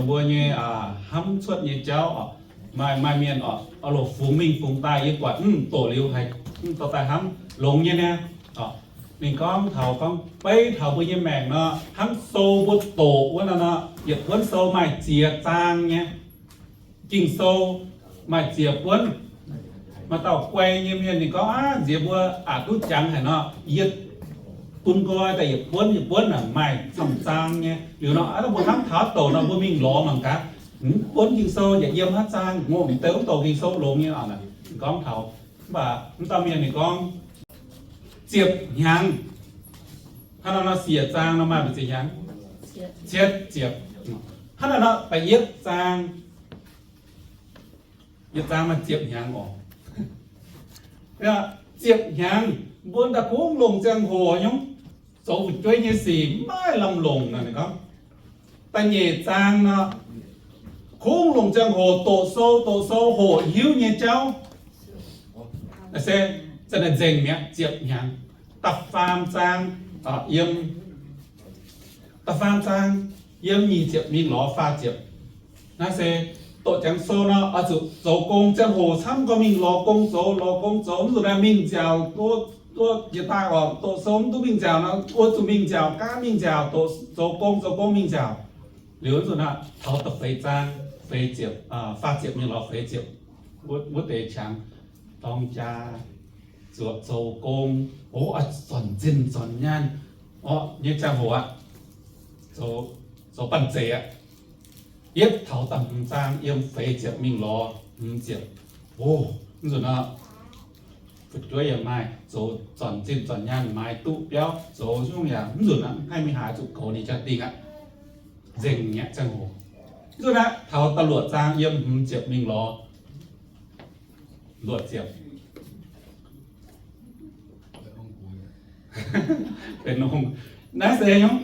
mbuo nyei hnamv cuotv nyei jauv oc. Maaih, maaih mienh oc, oix longc fungx mingh fungx daaih, yie buatc mv doqc liuz haiz mv dorh daaih hnamv longx nyei niaa. Ninh gorngv taux, gorngv beiv taux mbuo nyei maengc nor, hnangv sou mbuo doqc wuov nor nor, yietc buonv sou maaih ziex zaang nyei. Ging-Sou maaih ziex buonv. Maaih dauh guai nyei mienh ninh gorngv, aav, nziex mbuo aqc duqv jangx haic nor, yie bun nqoi daaih yietc buonv yietc buonv naaic maaih camv zaang nyei. Liuz nor, aav, mbuo hnamv taux douc nor mbuo mingh lorz mangc gaax, mv buonv Ging-Sou yaac yiem haaix zaang, mv deix wuov douc Ging-Sou longx nyei oc. Ninh gorngv taux, mv baac mv dauh mienh ninh gorngv ziepc hnyangx. Hnangv naaiv nor siec zaang nor maaih mbu'ziex hnyangx? Cietv ziepc. Hnangv naaiv nor da'yietv zaang, yietv zaang maaih ziepc hnyangx oc. Ziepc hnyangx, mbuo daaih kungx longc ziangh hoc nyungc zoux fu'jueiv nyei sic maiv lamh longc nor, ninh gorngv. Da'nyeic zaang nor, kungx longc ziangh hoc doqc sou, doqc sou hoqc hiuv nyei jauv. Se, se naaiv nzengc mi'aqv, ziepc hnyangx. Da'faam zaang, yiem, da'faam zaang, yiem nyic ziepc mingh lorz faah ziepc. Naaiv se doqc ziangx sou nor, oix zuqc zoux gong, ziangh hoc camv gorngv mingh lorz gong zoux, lorz gong zoux, mv zuqc naaiv mingh nziaauc, duqv, duqv jiex daaih oc, doqc sou mv duqv mingh nziaauc nor, oix zuqc mingh nziaauc, gaav mingh nziaauc, doqc, zoux gong, zoux gong mingh nziaauc. Liuz zuqc naaiv taux da'feix zaang, feix ziepc, faah ziepc mingh lorz feix ziepc, wuov deix qangx dorng jaa, zuoqc zoux gong, o, zornc zinh zornc nyaanh, orqv nyei ziangh hoc aqv, zoux, zoux banh zeic aqv. Yietv taux da'hmz zaang yiem feix ziepc mingh lorz hmz ziepc. O, mv nzunc nor, fu'jueiv yaac maaih, zoux zornc zinh zornc nyaanh maaiz duqv biauv, zoux nyungc yaac mv nzunc nor, haih mingh haaix zuqc goux ninh jaa-dingh aqv. Nzengc mi'aqv ziangh hoc. Mv nzunc naaiv taux da'luoqc zaang yiem hmz ziepc mingh lorz luoqc ziepc. Benx nongh. Naaiv se nyungc,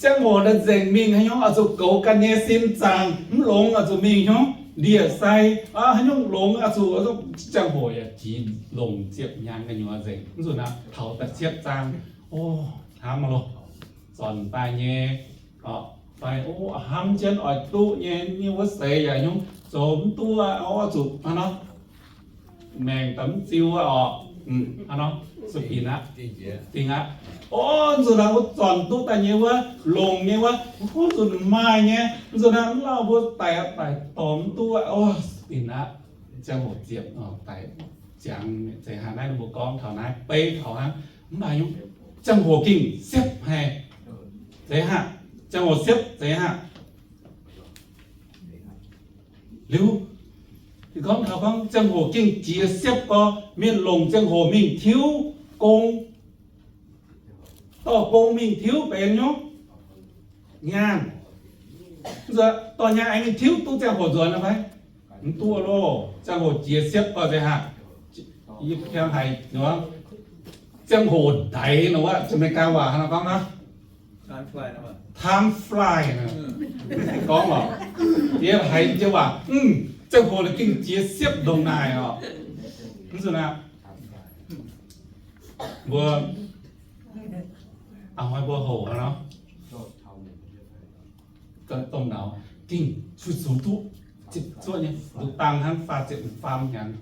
ziangh hoc naaiv nzengc mingh haaix nyungc oix zuqc goux ganh nyei sin zaangc, mv longx oix zuqc mingh nyungc ndie-sai, haaix nyungc longx oix zuqc, ziangh hoc yaac jiex longc ziepc hnyangx gu'nyuoz nzengc. Mv nzunc naaiv taux da'cietv zaang, o, hnamv loh, zornc daaih nyei, fai, o, hnamv jienv oix duqv nyei, nyei wuov seix yaac nyungc zoux mv duqv, o, zuqc hnangv nor, maengc daaih mv ziux oc, hnangv nor, zuqc binc aqv, dingh aqv. O, mv nzunc naaiv wuov zornc duqv daaih nyei wuov, longc nyei wuov, mv nzunc maaih nyei, mv nzunc naaiv mv lauh mbuo daic, daic dorh mv duqv, o, binc aqv. Ziangh hoc ziepc, daic ziangx, zeiz hnangv naaiv mbuo gorngv taux naaiv beiv taux hnangv, mv baac nyungc ziangh hoc gengh siepv haic, zeiz hnangv, ziangh hoc siepv zeiz hnangv. Liuz, gorngv taux gorngv ziangh hoc gengh jiex siepv gorx, mienh longc ziangh hoc mingh tiuv gong, dorh gong mingh tiuv benx nyungc nyaanh. Dorh nyaanh aengx mingh tiuv duqv ziangh hoc nzuonx fai? Mv duqv loh. Ziangh hoc jiex siepv gorx zeiz hnangv. Yie haiz, ziangh hoc ndaix nor wuov, Janx-Meigaa waac hnangv nor gorngv hnangv. Time fly nor, gorngv oc. Yie haiz jiex waac, ziangh hoc naaic gengh jiex siepv ndongc naaic oc. Mv zuqc aqv. Mbuo, a'hnoi mbuo hoc nor, domh nauz gengh zuqc duqv, zuqc nyei, duqv dangh hnangv faah ziepc faam hnyangx.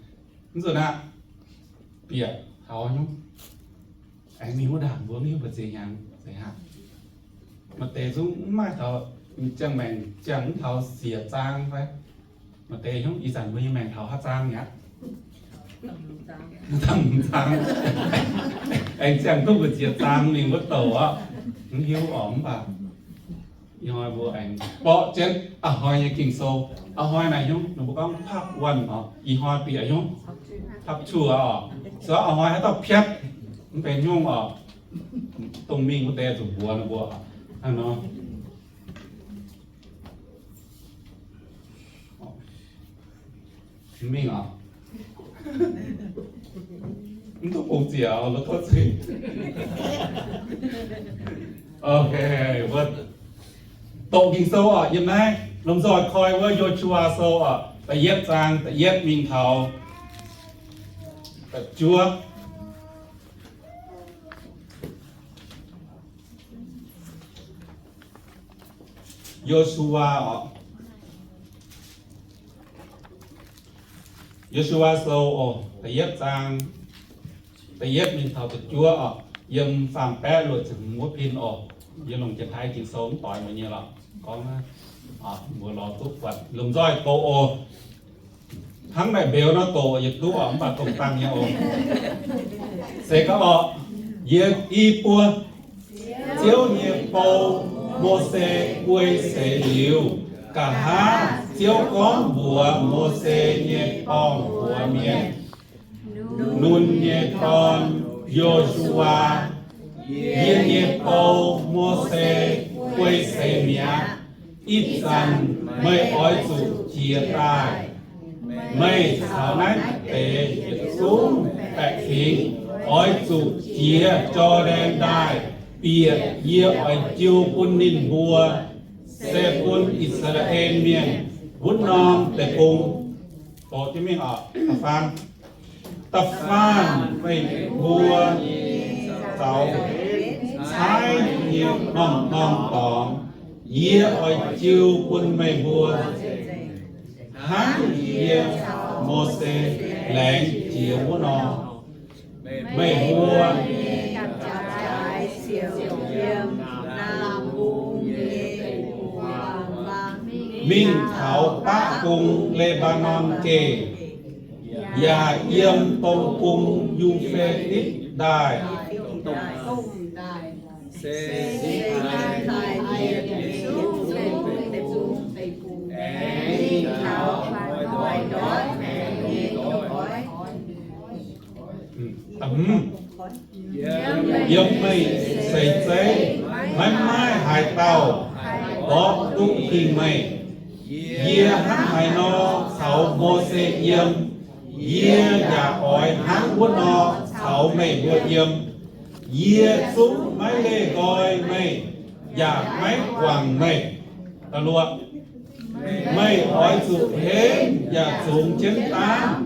Mv zuqc aqv. Bieqc taux nyungc, aengx mingh wuov ndaangc mbuo mv hiuv mbu'ziex hnyangx zeiz hnangv. Maaih deix zungv mv maaih taux, ziangh maengc ziangh mv taux siec zaang fai. Maaih deix nyungc ih zanc mbuo nyei maengc taux haaix zaang mi'aqv? Dangh hmz zaang. Aengx ziangh duqv mbu'ziex zaang mingh wuov douc aqv. Mv hiuv oc, mv baac ih hnoi mbuo aengx borqv jienv a'hnoi nyei Ging-Sou. A'hnoi naaic nyungc, ninh mbuo gorngv part one oc, ih hnoi bieqc nyungc part two oc. Se gorngv a'hnoi haaix dauh piatv mv benx nyungc oc, dongh mingh wuov deix zuqc mbuox ninh mbuo hnangv nor. Mingh oc. Mv duqv bungx ziec oc, la'tov zingh. Ok, wuov doqc Ging-Sou oc, yiem naaiv lomh nzoih koi wuov Yo^su^waa Sou oc, da'yietv zaang, da'yietv mingh taux da'juov. Yo^su^waa oc. Yo^su^waa Sou oc, da'yietv zaang, da'yietv mingh taux da'juov oc, yiem faam-baeqv luoqc ziepc hmz wuov pin oc. Yie longc Janx-Taiv Ging-Sou mv doix mbuo nyei lorqc, gorngv mbuo lorz duqv buatc lomh nzoih doqc oc. Hnangv naaic mbeux nor doqc yietc duqv oc, mv baac dongh dangh nyei oc. Se gorngv oc, yie i buo Ziouv nyei bou, Mose guei seix liuz, nqa'haav Ziouv gorngv mbuox Mose nyei dorngx-buoz mienh, Nun nyei dorn, Yo^su^waa, yie nyei bou, Mose, guei seix mi'aqv. Ih zanc meih oix zuqc jiez daaih. Meih caux naaiv deix yietc zungv baeqc fingx oix zuqc jiex Jor^ndaen Ndaaih, bieqc yie oix jiu bun ninh mbuo, se bun I^saa^laa^en Mienh wuov norm deic-bung. Doqc jienv mingh oc. Da'faanh, da'faanh meih mbuo zaux caaiv nyei norm-norm dorngx, yie oix jiu bun meih mbuo hnangv yie caux Mose laengz jiex wuov nor. Meih mbuo mingh taux baqv bung Le^mbaa^norn Geh, yaac yiem dong bung Yu^fe^ditc Ndaaih, yiem meih seix zeiv maiv maaih haaix dauh mborqv duqv dingh meih. Yie hnangv haaix nor caux Mose yiem, yie yaac oix hnangv wuov nor caux meih mbuo yiem. Yie zungv maiv leih nqoi meih, yaac maiv guangc meih. Meih oix zuqc henv yaac zungx jienv daamv,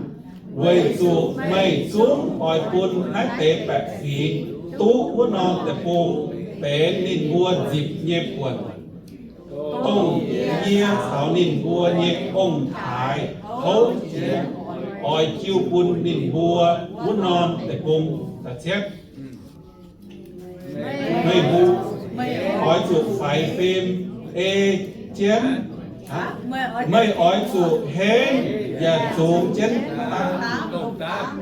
weic zuqc meih zungv oix bun naaiv deix baeqc fingx duqv wuov norm deic-bung benx ninh mbuo nzipc nyei buonc, dongh yie caux ninh mbuo nyei ong-taaix houv jiex oix jiu bun ninh mbuo wuov norm deic-bung. Meih mbuo oix zuqc faix fim ei jienv, meih oix zuqc henv yaac zungx jienv daamv.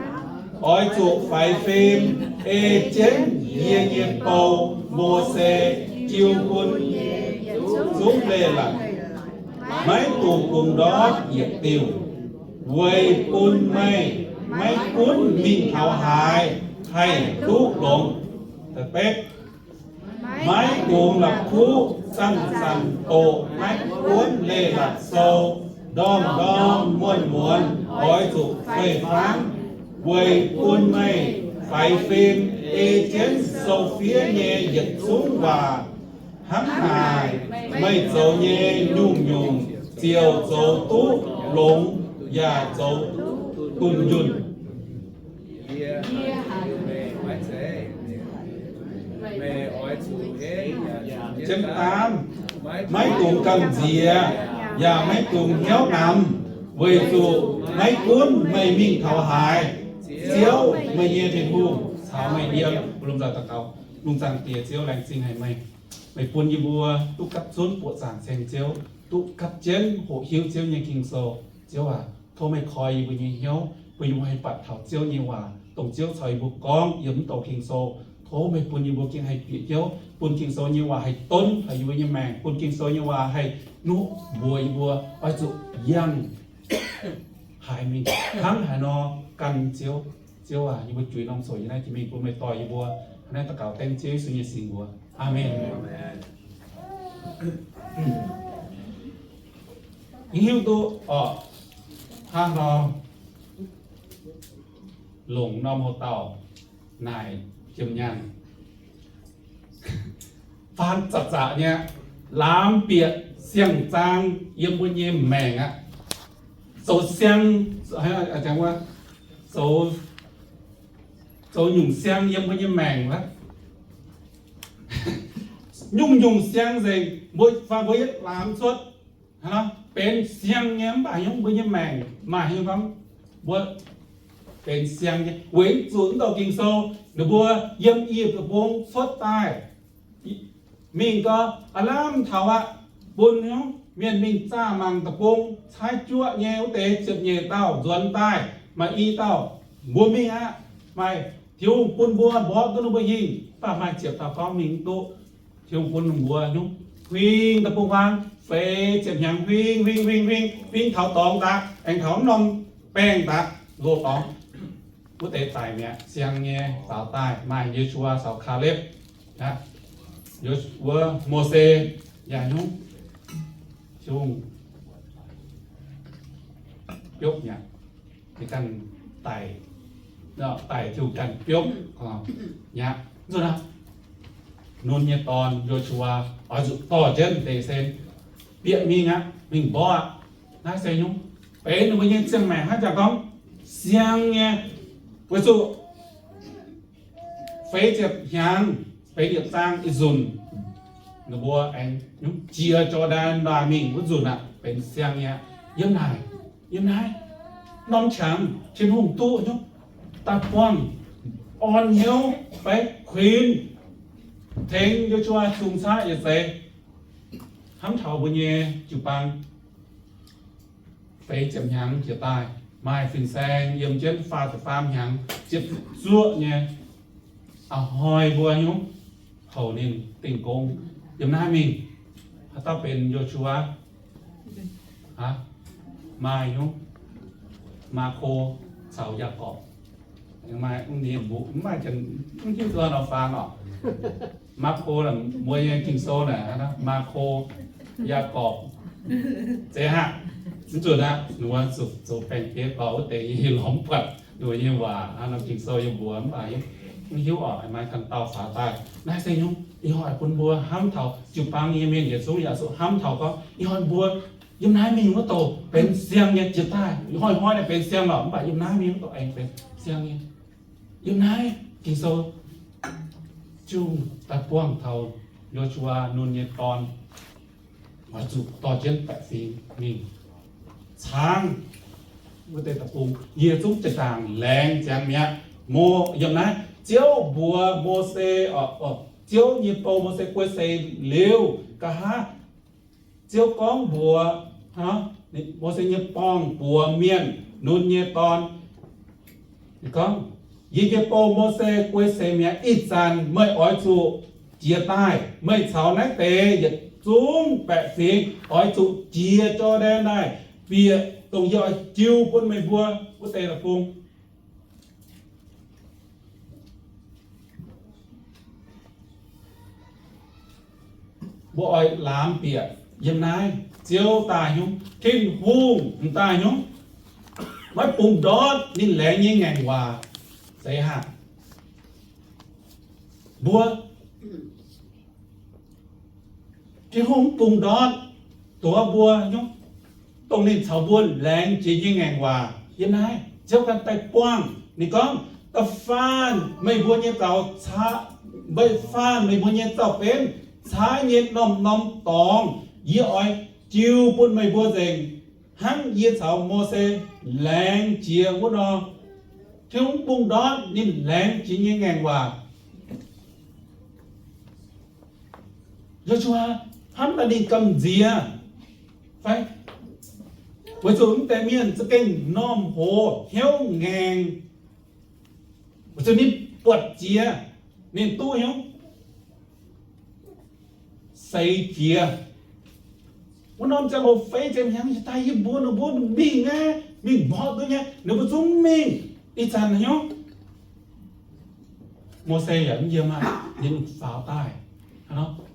Oix zuqc faix fim ei jienv yie nyei bou, Mose, jiu bun zungv leiz-latc, maiv dungx bungx ndortv yietc diuh, weic bun meih maiv gunv mingh taux haaix haih duqv longx. Maiv dungx la'kuqv zanc-zanc doqc maiv gunv Leiz-Latc Sou, ndorm-ndorm muonz-muonz oix zuqc fei-fangv, weic bun meih faix fim ei jienv sou fiev nyei yietc zungv waac. Hnangv naaic, meih zoux nyei nyungc-nyungc ziouc zoux duqv longx yaac zoux dunh yunh. Jienv daamv, maiv dungx gamh nziex, yaac maiv dungx hnyouv namx, weic zuqc maiv gunv meih mingh taux haaix, Ziouv, meih nyei Tin-Hungh, caux meih yiem. Mbuo lomh nzoih daux gaux. Lungh zaangc Diex Ziouv, laengz zingh haic meih. Meih bun yie mbuo duqv gapv zunv buoqc zaangc ceng Ziouv, duqv gapv jienv hoqc hiuv Ziouv nyei Ging-Sou. Ziouv aac, tov meih koi yie mbuo nyei hnyouv, bun yie mbuo haih buatc taux Ziouv nyei waac, dongh Ziouv caux yie mbuo gorngv yiem mv douc Ging-Sou. Tov meih bun yie mbuo gengh haih bieqc hnyouv, bun Ging-Sou nyei waac haih donv taux yie mbuo nyei maengc, bun Ging-Sou nyei waac haih nuqv mbuox yie mbuo oix zuqc yangh haaix mingh, hnangv haaix nor gan Ziouv. Ziouv aac, yie mbuo juix norm soc yiem naaiv jiex mingh bun meih dorh yie mbuo hnangv naaiv daux gaux dengv Ziouv Yesu nyei singx mbuox. Aamen. Hiuv duqv orqc, hnangv nor longc norm hoc dauh naaic jiem nyaanh faan zaqc zaqc nyei, lamz bieqc siang-zaang yiem mbuo nyei maengc aqv. Zoux siang, zoux, zoux nyungc siang yiem mbuo nyei maengc aqv. Nyungc-nyungc siang nzengc, mbuo faanh mbuo yietv lamz cuotv, benx siang nyei mv baac yiem mbuo nyei maengc maaih haaix nyungc gorngv Mbuo benx siang nyei. Weic zuqc mv douc Ging-Sou ninh mbuo yiem Ipv deic-bung cuotv daaih, mingh gau, aav lamh taux aqv, bun mienh mingh zaah mangc deic-bung, caaiv juoqv nyei wuov deix ziepc nyeic dauh nzuonx daaih, maaih i dauh mbuo mingh aqv. Maaih Tin-Hungh bun mbuo mborqv duqv ninh mbuo hingh, mv baac maaih ziepc dauh gorngv mingh mv duqv. Tin-Hungh bun ninh mbuo nyungc huing deic-bung-huaang, feix ziepc hnyangx huing, huing, huing, huing, huing taux dorngx daaih, aengx taux norm baengh daaih, loz-dorngx. Wuov deix daic mi'aqv. Siang nyei faaux daaih maaih Yo^su^waa caux Kaalepv, wuov Mose, yaac nyungc Tin-Hungh biopv mi'aqv. Ninh ganh daic, daic Tin-Hungh ganh biopv mi'aqv. Zuqc aqv, Nun nyei dorn, Yo^su^waa, oix zuqc dorh jienv deix sen bieqc mingh aqv, mingh mborqv aqv. Naaiv se nyungc benx ninh mbuo nyei ziangh maengc hnangv jangx gorngv siang nyei. Weic zuqc feix ziepc hnyangx, feix ziepc zaang ih nzunc, ninh mbuo aengx nyungc jiex Jor^ndaen Ndaaih mingh wuov nzunc aqv, benx siang nyei. Yiem naaic, yiem naaiv norm qangx Tin-Hungh duqv nyungc daaih buangh orn hnyouv fai kuinx tengx Yo^su^waa zungh caqv yietc seix hnamv taux mbuo nyei jiu-baang feix ziepc hnyangx jiex daaih, maaih fin-saeng yiem jienv faah ziepc faam hnyangx ziepc zuoqv nyei, a'hnoi mbuo nyungc houc ninh dingh gong yiem naaiv mingh. Haaix dauh benx Yo^su^waa? Maaih nyungc, Maako caux Yaagorpc. Maaih, mv maaih, mv hiuv duqv nor faan oc. Maako, mbuo nyei Ging-Sou naaic, Maako, Yaagorpc, zeiz haic. Mv zuqc aqv, ninh mbuo zoux baeng-bieiv dorh wuov deix nyei lorz buatc ninh mbuo nyei waac nor, Ging-Sou yiem mbuox mv baac mv hiuv oc. Maaih ganh dauh faaux daaih. Naaiv se nyungc ih hnoi bun mbuo hnamv taux jiu-baang nyei mienh yietc zungv yaac zuqc hnamv taux gorngv ih hnoi mbuo yiem naaiv mingh wuov douh benx siang nyei jiex daaih. Ih hnoi, hnoi naaiv benx siang lorqc, mv baac yiem naaiv mingh wuov douh aengx benx siang nyei. Yiem naaiv Ging-Sou zungv daaih buangh taux Yo^su^waa, Nun nyei dorn, oix zuqc dorh jienv baeqc fingx mingh caangv wuov deix deic-bung. Yie zungv jaa-ndaangc laengz ziangx mi'aqv. Mo, yiem naaiv Ziouv mbuox Mose, Ziouv nyei bou Mose guei seix liuz, nqa'haav Ziouv gorngv mbuox Mose nyei borngz-buoz mienh, Nun nyei dorn, gorngv, Yie nyei bou Mose guei seix mi'aqv. Ih zanc meih oix zuqc jiez daaih. Meih caux naaiv deix yietc zungv baeqc fingx oix zuqc jiex Jor^ndaen Ndaaih bieqc dongh yie oix jiu bun meih mbuo wuov deix deic-bung. Mbuo oix laamx bieqc yiem naaiv. Ziouv daaih nyungc, Tin-Hungh m'daaih nyungc, maiv bungx ndortv ninh laengz nyei ngaengc waac. Zeiz haic. Mbuo, Tin-Hungh mv bungx ndortv dongh mbuo nyungc, dongh ninh caux mbuo laengz jiex nyei ngaengc waac. Yiem naaiv Ziouv ganh daaih buangh ninh gorngv, Da'faanh meih mbuo nyei zaux caqv, da'faanh meih mbuo nyei zaux-benv caaiv nyei norm-norm dorngx, yie oix jiu bun meih mbuo nzengc, hnangv yie caux Mose laengz jiex wuov nor. Tin-Hungh mv bungx ndortv ninh laengz jiex nyei ngaengc waac. Yo^su^waa hnamv daaih ninh gamh nziex fai? Weic zuqc mv deix mienh za'gengh normh hoz hnyouv ngaengc. Weic zuqc ninh buatc jiex, ninh duqv hnyouv seix jiex. Wuov norm ziangh hoc feix ziepc hnyangx daaih yie mbuox ninh mbuo mingh aqv, mingh mborqv duqv nyei, ninh mbuo zungv mingh. Ih zanc hnyouv Mose yaac mv yiem aqv, ninh faaux daaih.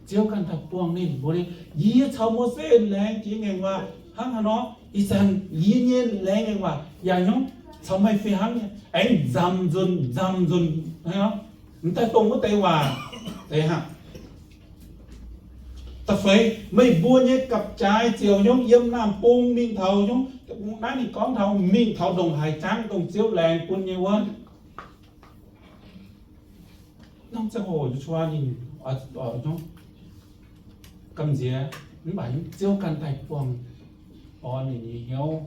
Ziouv ganh daaih buangh ninh mbuox ninh, Yie caux Mose laengz jiex ngaengc waac hnangv haaix nor, ih zanc yie nyei laengz ngaengc waac yaac hnyouv caux meih fih hnangv nyei. Aengx nzamc nzunc, nzamc nzunc hnangv nor, m'daaih dongh wuov deix waac deix hnangv. Da'feix, meih mbuo nyei gapv-jaaix ziouc hnyouv yiem naamh bung mingh taux hnyouv, naaiv ninh gorngv taux mingh taux ndongc haaix jangv dongh Ziouv laengz bun nyei wuov. Norm ziangh hoc Yo^su^waa ninh gamh nziex, mv baac Ziouv ganh daaih buangh orn ninh nyei hnyouv.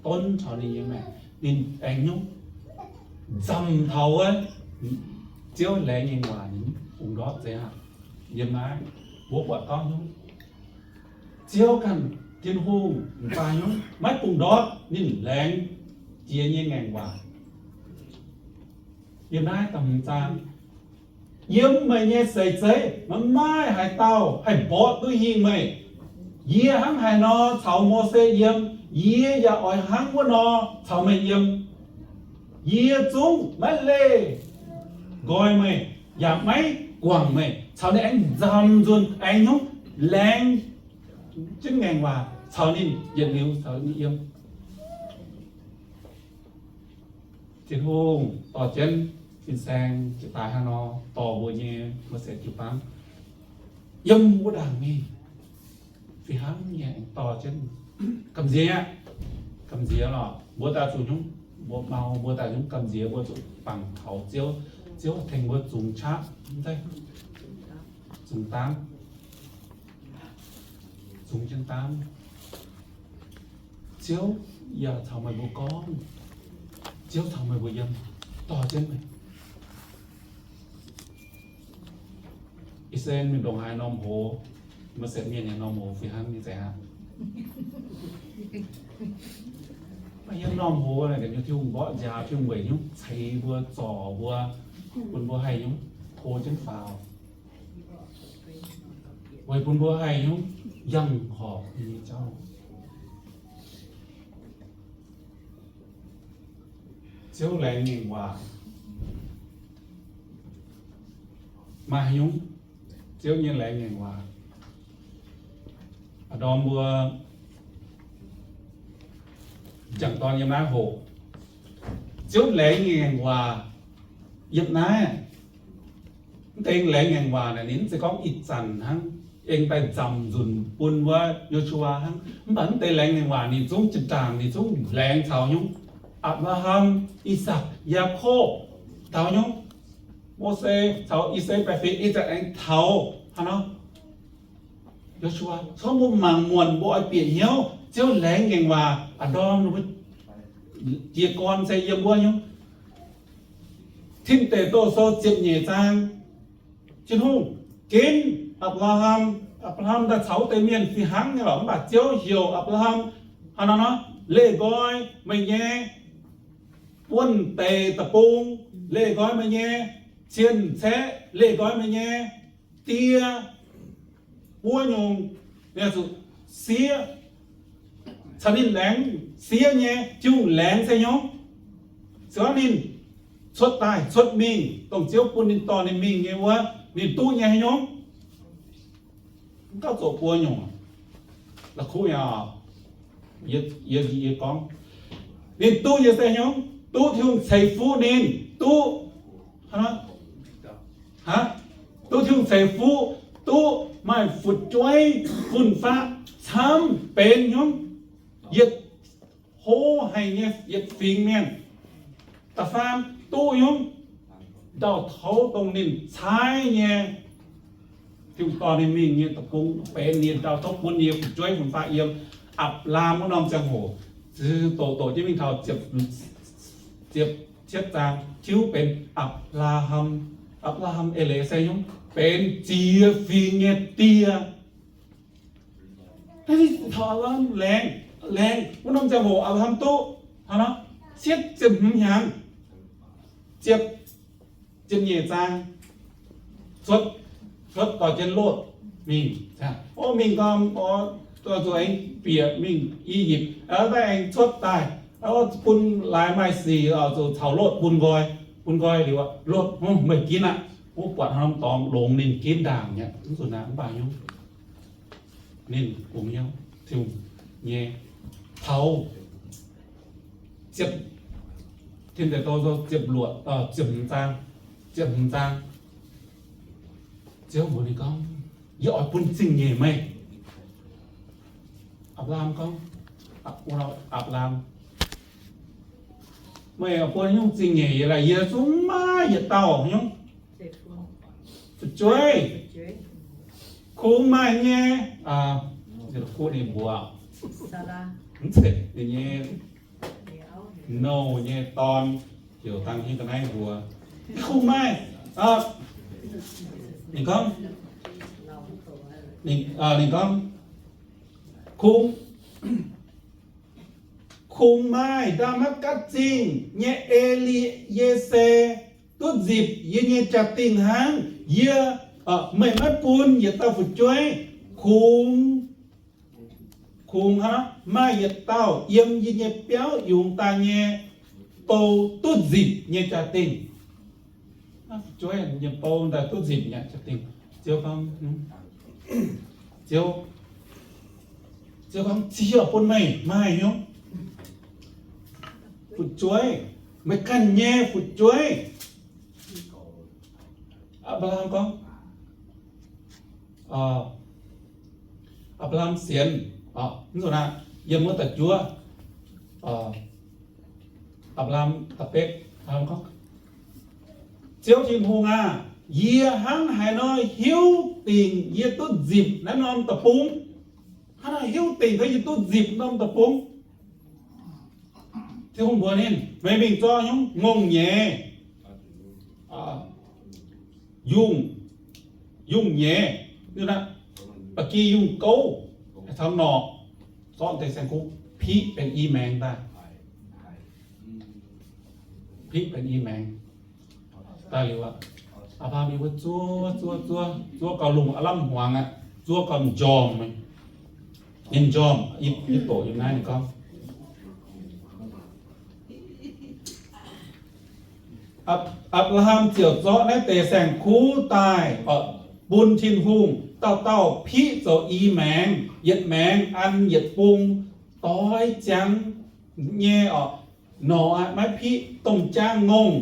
donv caux ninh nyei maengc, ninh aengx nyungc nzamc taux wuov Ziouv laengz nyei waac ninh bungx ndortv zeiz aqv. Yiem naaiv mbuo buatc gorngv nyungc Ziouv ganh Tin-Hungh m'daaih nyungc maiv bungx ndortv ninh laengz jiex nyei ngaengc waac. Yiem naaiv da'hmz zaang, yiem meih nyei seix zeiv maiv maaih haaix dauh haih mborqv duqv hingh meih. Yie hnangv haaix nor caux Mose yiem, yie yaac oix hnangv wuov nor caux meih yiem. Yie zungv maiv leih nqoi meih, yaac maiv guangc meih. Caux ninh aengx nzamc nzunc aengx nyungc laengz jienv ngaengc waac caux ninh yietc liuz caux ninh yiem. Tin-Hungh dorh jienv fin-saeng jiex daaih hnangv nor dorh mbuo nyei mbuo seix jiu-baang yiem wuov ndaangc mingh. Fih hnangv nyei aengx dorh jienv gamh nziex aqv. Gamh nziex lorqc, mbuo daaih zuqc nyungc, mbuo mau mbuo daaih nyungc gamh nziex, mbuo zuqc bangc taux Ziouv. Ziouv tengx mbuo zungx qaqv, zungx daamv, zungx jienv daamv. Ziouv yaac caux meih mbuo gorngv, Ziouv caux meih mbuo yiem, dorh jienv meih. I se mienh ndongc haaix norm hoz, maiv se mienh nyei norm hoz fih hnangv nyei zeiz aqv. Maiv hiuv norm hoz naaic, ga'nyuoz Tin-Hungh mborqv nziaaux, Tin-Hungh weic nyungc ceix mbuo, zorc mbuo, bun mbuo haih nyungc hlo jienv faaux, weic bun mbuo haih nyungc yangh horpc nyei jauv. Ziouv laengz ngaengc waac maaih nyungc. Ziouv nyei laengz ngaengc waac, a'ndorm mbuo m'jangc dorn yiem naaiv hoqc, Ziouv laengz ngaengc waac yiem naaiv. Mv deix laengz ngaengc waac naaic, ninh mv zeiz gorngv ih zanc hnangv, aengx daaih nzamc nzunc bun wuov Yo^su^waa hnangv. Mv baac mv deix laengz ngaengc waac ninh zungv zinh ndaangc, ninh zungv laengz taux nyungc Apc^laa^ham, I^sakc, Yaakopv, taux nyungc Mose caux I^se, Baeqc Fingx, ih zanc aengx taux hnangv nor Yo^su^waa. Corc mbuo mangc muonc mbuo oix bieqc hnyouv Ziouv laengz ngaengc waac a'ndorm jiez gorn se yiem wuov nyungc Tin Deic Douh Sou ziepc nyeic zaang. Tin-Hungh ginv Apc^laa^ham, Apc^laa^ham daaih caux wuov deix mienh fih hnangv nyei lorqc. Mv baac Ziouv heuc Apc^laa^ham hnangv nor nor, leih nqoi meih nyei buonv-deic deic-bung, leih nqoi meih nyei cien-ceqv, leih nqoi meih nyei die, buov nyungc, zuqc siev, caux ninh laengz siev nyei, Tin-Hungh laengz se nyungc. Se gorngv ninh cuotv daaih cuotv mingh, dongh Ziouv bun ninh dorh ninh mingh nyei wuov, ninh duqv nyei haaix nyungc? Mv gauh zoqc buo nyungc. La'kuqv nyei oc. Yie, yie, yie gorngv, ninh duqv nyei se haaix nyungc? Duqv Tin-Hungh ceix fuqv ninh, duqv, hnangv, hnangv, duqv Tin-Hungh ceix fuqv, duqv maaih fu'jueiv fun-faqv camv benx nyungc, yietc hlo haic nyei yietc fingx mienh. Da'faam duqv nyungc ndau-touv dongh ninh caaiv nyei, Tin-Hungh dorh ninh mingh nyei deic-bung benx ninh ndau-touv bun ninh nyei fu'jueiv fun-faqv yiem Apc^laam wuov norm ziangh hoc, doqc doqc jienv mingh taux ziepc, ziepc cietv zaang tiuv benx Apc^laa^ham. Apc^laa^ham eix leiz se nyungc? Benx ziex fingx nyei die. Taux Apc^laa^ham laengz, laengz wuov norm ziangh hoc Apc^laa^ham duqv hnangv nor cietv ziepc hmz hnyangx, ziepc, ziepc nyeic zaang, cuotv, cuotv dorh jienv Lotv mingh. O, mingh gormx, o, zuqc aengx bieqc mingh I^yipv, daaih aengx cuotv daaih, bun laaix maaih sic oix zuqc caux Lotv bun nqoi, bun nqoi liuz, Lotv, meih ginv aqv. Wuov buatc norm dorngx longx ninh ginv ndaangc nyei, mv zuqc naaic mv baac nyungc. Ninh bungx hnyouv Tin-Hungh nyei taux ziepc, Tin Deic Douh Sou ziepc luoqc, ziepc hmz zaang, ziepc hmz zaang, Ziouv mbuox ninh gorngv, yie oix bun zingh nyeic meih. Apc^laa^ham gorngv, Apc^laa^ham, meih oix bun nyungc zingh nyeic yie laaic? Yie zungv maiv maaih yietc dauh nyungc fu'jueiv. Kungx maaih nyei, kuv ninh mbuox, mv zeiz ninh nyei Nouh nyei dorn heuc dangh hiuv ga'naaiv mbuox, kungx maaih, ninh gorngv, ninh, ninh gorngv, kungx, kungx maaih Ndaa^matv^gatc Zingh nyei E^li^ye^se duqv nzipc yie nyei jaa-dingh hnangv. Yie, meih maiv bun yietc dauh fu'jueiv, kungx, kungx hnangv maaih yietc dauh yiem yie nyei biauv yungz daaih nyei bou duqv nzipc nyei jaa-dingh. Fu'jueiv nyei bou daaih duqv nzipc nyei jaa-dingh. Ziouv gorngv, Ziouv, Ziouv gorngv, Ziouv bun meih maaih hnyouv fu'jueiv, meih ganh nyei fu'jueiv. Apc^laa^ham gorngv, Apc^laa^ham sienx, mv zuqc naaic, yiem wuov da'juov, Apc^laa^ham da'betv, Apc^laa^ham gorngv, Ziouv Tin-Hungh aah! Yie hnangv haaix nor hiuv dingc yie duqv nzipc naaiv norm deic-bung? Hnangv naaiv hiuv dingc yie duqv nzipc norm deic-bung. Tin-Hungh mbuox ninh, meih mingh zorqv hnyouv ngongh nyeiz, yungh, yungh nyeiz, ba'gi yungh gouv, caux norqc, zorqv deix saeng-kuv piqv benx i maengx daaih. Piqv benx i maengx daaih liuz aqv, Apc^laa^ham yiem wuov zuov zuov zuov, zuov gauh lungh aav lamh hmuangx aqv, zuov gauh m'njormh, ninh m'njormh, yie doqc yiem naaiv ninh gorngv, Apc, Apc^laa^ham ziouc zorqv naaiv deix saeng-kuv daaih bun Tin-Hungh, dauh dauh piqv zoux i maengx, yietc maengx an yietc bung. Doix ziangx nyei orqc, norqc aqv, maiv piqv domh jaang ngongh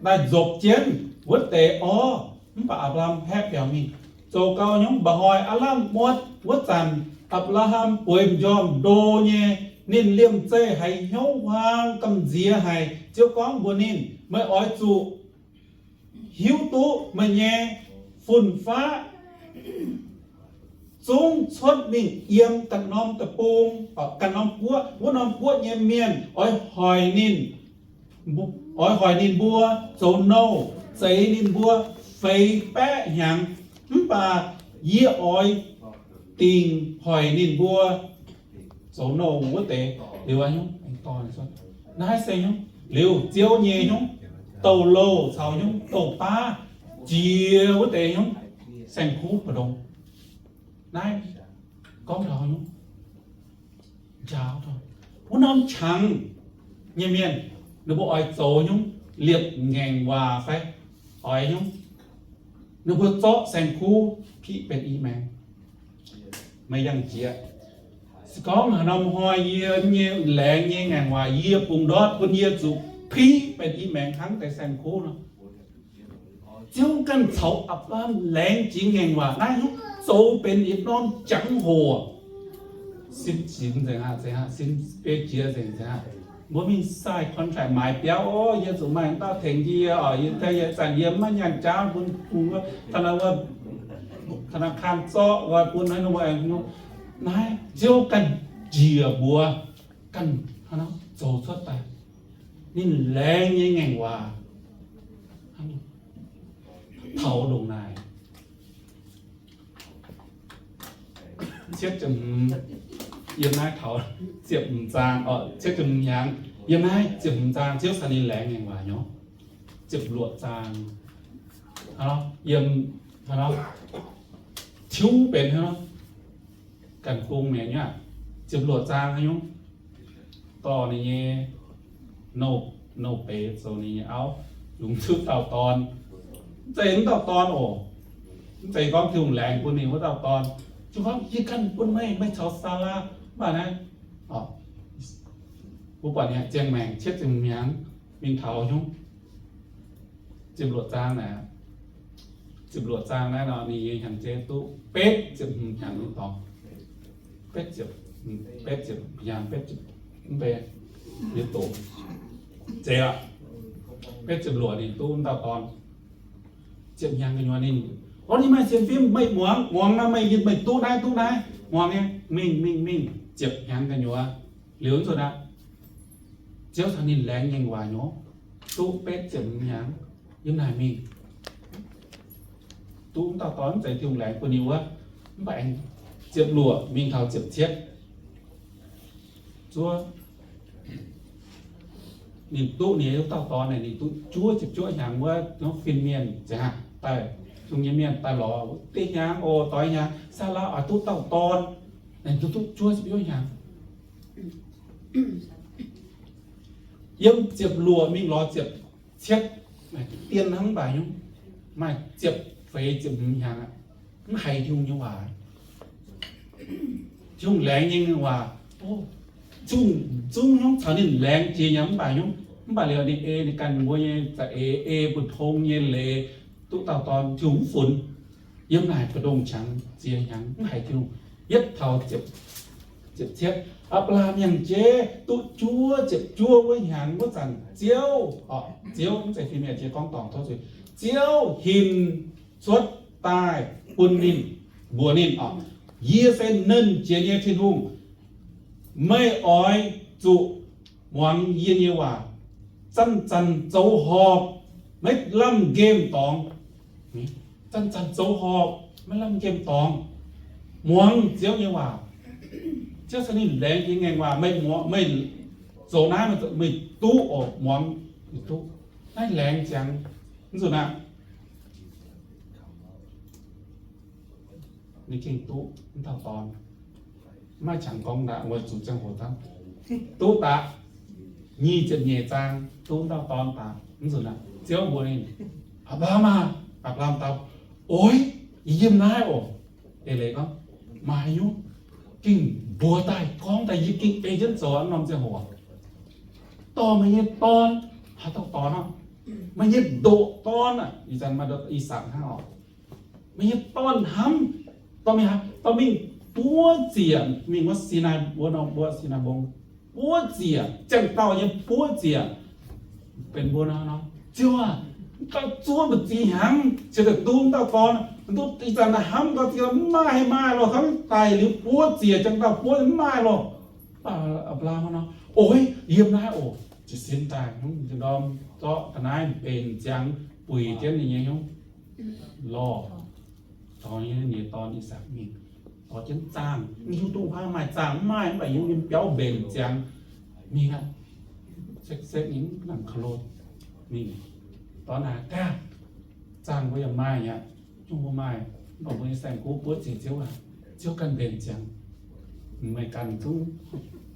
daaih nzopc jienv wuov deix orv. Mv baac Apc^laa^ham haeqv biaux mingh, zoux gau hnyouv mba'hnoi aav lamh muotv wuov zanc, Apc^laa^ham bueix m'njormh ndo nyei, ninh liemh zeih haiz hnyouv huaang gamh nziex haic. Ziouv gorngv mbuox ninh, meih oix zuqc hiuv duqv meih nyei fun-faqv zungv cuotv mingh yiem ganh norm deic-bung, ganh norm guoqv. Wuov norm guoqv nyei mienh oix hoic ninh, oix hoic ninh mbuo zoux nouh, zeix ninh mbuo feix baeqv hnyangx. Mv baac yie oix dingc hoic ninh mbuo zoux nouh wuov deix. Liuz, naaiv se hnyouv liuz, Ziouv nyei hnyouv, douh louh caux hnyouv douh baav jiex wuov deix hnyouv saeng-kuv mbu'ndongx. Naaiv gorngv taux hnyouv njaaux wuov norm qangx nyei mienh, ninh mbuo oix zoux hnyouv liepc ngaengc waac fai oix hnyouv, ninh mbuo zorqv saeng-kuv piqv benx i maengx. Meih yangh jiex, se gorngv haaix norm hnoi yie nyei laengz nyei ngaengc waac yie bungx ndortv bun yie zuqc piqv benx i maengx hnangv deix saeng-kuv nor, Ziouv ganh caux Apc^laa^ham laengz jiex ngaengc waac naaiv hnyouv zoux benx yietc norm jangx-hoc. Sin jiex nzengc aqv, nzengc aqv, sin biei jiex nzengc, nzengc aqv. Mbuo mingh sign contract maaiz biauv, o, yie zuqc maaih dauh tengx yie, o, yie, yie zanc yie maiv nyaanh jaauv bun, bun wuov ธนาคาร zorqv, wuov bun haaix norm, naaiv Ziouv ganh njiec mbuox, ganh zoux cuotv daaih ninh laengz nyei ngaengc waac. Taux ndongc naaic, cietv ziepc hmz, yiem naaiv taux ziepc hmz zaang, o, cietv ziepc hmz hnyangx, yiem naaiv ziepc hmz zaang Ziouv caux ninh laengz ngaengc waac nyei. Ziepc luoqc zaang, hnangv nor, yiem, hnangv nor, tiuv benx hnangv nor, ganh gong mi'aqv. Ziepc luoqc zaang haaix nyungc, dorh ninh nyei nouh, nouh beiz zoux ninh nyei auv, yungz zuqc dauh dorn. Mv zeiz wuov dauh dorn oc. Mv zeiz gorngv Tin-Hungh laengz bun ninh wuov dauh dorn. Ziouv gorngv, yie ganh bun meih, meih caux Saalaa. Mv baac naaiv, mbuo buatc nyei ziangh maengc cietv ziepc hmz hnyangx mingh taux nyungc. Ziepc luoqc zaang naaiv, ziepc luoqc zaang naaiv nor, ninh nyei hnyangx-jeiv duqv betv ziepc hmz hnyangx nyei dorngx. Betv ziepc, betv ziepc hnyangx, betv ziepc, mv bei, yietc doqc. Zeiz aqv. Betv ziepc luoqc ninh duqv wuov dauh dorn. Ziepc hnyangx gu'nyuoz ninh, o, ninh maaih sienx fim, meih muangx, muangx nor meih, meih duqv naaiv, duqv naaiv, muangx nyei, mingh, mingh, mingh, ziepc hnyangx gu'nyuoz. Liuz nzunc aqv, Ziouv caux ninh laengz ngaengc waac nyei, duqv betv ziepc hmz hnyangx, yiem naaic mingh. Duqv wuov dauh dorn mv zeiz Tin-Hungh laengz bun ninh wuov, mv baac aengx ziepc luoqc mingh taux ziepc cietv. Zuov ninh duqv ninh wuov dauh dorn naaic, ninh duqv juov ziepc juov hnyangx wuov, fin mienh ziouc daaih, Tin-Hungh nyei mienh daaih lorz, deix hnyangx oc, doix hnyangx, Saalaa oix duqv dauh dorn. Ninh duqv, duqv juov ziepc juov hnyangx. Yiem ziepc luoqc mingh lorz ziepc cietv, dien hnangv mv baac nyungc, maaih ziepc feix ziepc hmz hnyangx aqv, mv haiz Tin-Hungh nyei waac. Tin-Hungh laengz nyei waac, zungv, zungv nyungc caux ninh laengz jiex nyei mv baac nyungc, mv baac liuz ninh ei ninh ganh mbuo nyei za'eix, ei mbu'ndongx nyei leiz, duqv dauh dorn, Tin-Hungh mv funx. Yiem naaic mbu'ndongx qangx ziex hnyangx mv haiz Tin-Hungh. Yietv taux ziepc cietv, Apc^laa^ham yangh jeiv duqv juov ziepc juov wuov hnyangx wuov zanc, Ziouv, Ziouv mv zeiz fin-mienh, jiex gorngv dorngc tov zuiz, Ziouv hinc cuotv daaih bun ninh, mbuox ninh, Yie se Nernh Jiex nyei Tin-Hungh. Meih oix zuqc muangx yie nyei waac, zanc-zanc zoux horpc, maiv lamh nqemh dorngx. Zanc-zanc zoux horpc, maiv lamh nqemh dorngx, muangx Ziouv nyei waac. Ziouv caux ninh laengz jiex ngaengc waac, meih, meih zoux naaiv, meih duqv oc, muangx, meih duqv. Naaiv laengz ziangx. Mv nzunc aqv, ninh gengh duqv wuov dauh dorn. Mv maaih qangx gorngv ndaangc, weic zuqc ziangh hoc daaih duqv daaih nyic ziepc nyeic zaang, duqv wuov dauh dorn daaih. Mv nzunc aqv, Ziouv mbuox ninh, Apc^laa^ham aah! Apc^laa^ham dau, Oix, yie yiem naaiv oc. Eix leiz gorngv, maaih nyungc gengh mbuox daaih gorngv daaih yie gengh ei jienv zoux aqv norm ziangh hoc. Dorh meih nyei dorn, haaix dauh dorn aqv, meih nyei ndoqc dorn aqv, ih zanc maaih I^sakc hnangv oc, meih nyei dorn hnamv, dorh mingh, dorh mingh buov ziec, mingh wuov Sinaai, wuov norm, wuov Sinaai Mbong, buov ziec, ziangh dauh nyei buov ziec. Benx mbuo nor, Ziouv aah! Gauh zuov mbu'ziex hnyangx cingx daaih duqv wuov dauh dorn. Duqv ih zanc naaiv hnamv gauh ziex mv maaih, maaih loh, hnamv daic liuz buov ziec, ziangh dauh buov mv maaih loh. Apc^laa^ham nor, Oix, yiem naaiv oc. Jiez sin daaih, hnyouv ndorm zorqv ga'naaiv mbenc ziangx buic jienv ninh nyei hnyouv lorh, dorh nyei, ninh nyei dorn I^sakc mingh, dorh jienv zaangh, mv hiuv duqv haaix maaih zaangh mv maaih, mv baac yiem biauv mbenc ziangx mingh aqv. Sekv-sekv nyei, mv nangc ka'lo mingh. Dorn naaic, Daaih, zaangh mbuo yaac maaih aqv, nyungc mbuo maaih, mv baac mbuo nyei saeng-kuv buov ziec Ziouv aqv. Ziouv ganh mbenc ziangx, meih ganh zungv